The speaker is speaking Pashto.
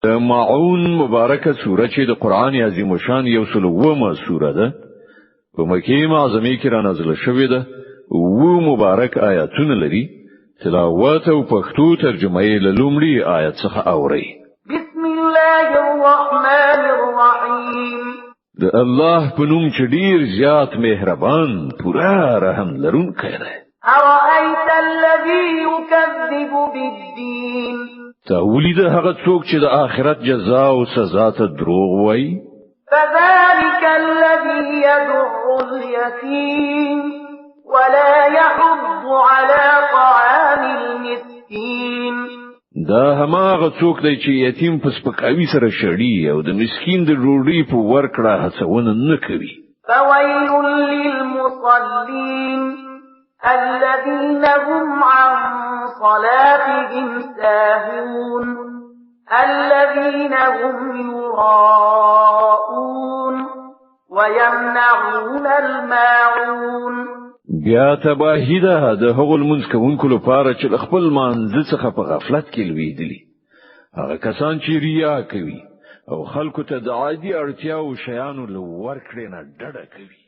د ماعون مبارکه سوره چې د قران عظیم شان یو سل اوومه سوره ده، په مکه معظمه کې را نازله شوې ده. و مبارک آیاتونه لري. تلاوت او پښتو ترجمه یې له لومړي آیت څخه اورئ. بسم الله الرحمن الرحیم. د الله په نوم چې ډیر زیات مهربان، پوره رحم لرونکی دی. أرأيت الذي يكذب بالدين؟ تا ولید هغه څوک چې د آخرت جزا او سزا ته دروغ وایي؟ فذلك الذي يدع اليتيم ولا يحض على طعام المسكين. دا هماغه څوک دی چې یتیم په سپکاوي سره شړي او د مسکین د ډوډۍ په ورکړه هڅونه نه کوي. فويل للمصلين الذين هم عن صلاتهم ساهون الذين هم يراءون ويمنعون الماعون. بیا تباهي ده د هغو لمونځ کوونکو لپاره چې له خپل لمانځه څخه په غفلت کې لوېدلي، هغه کسان چې ریا کوي او خلکو ته د عادي اړتیاو شیانو له ورکړې نه ډډه کوي.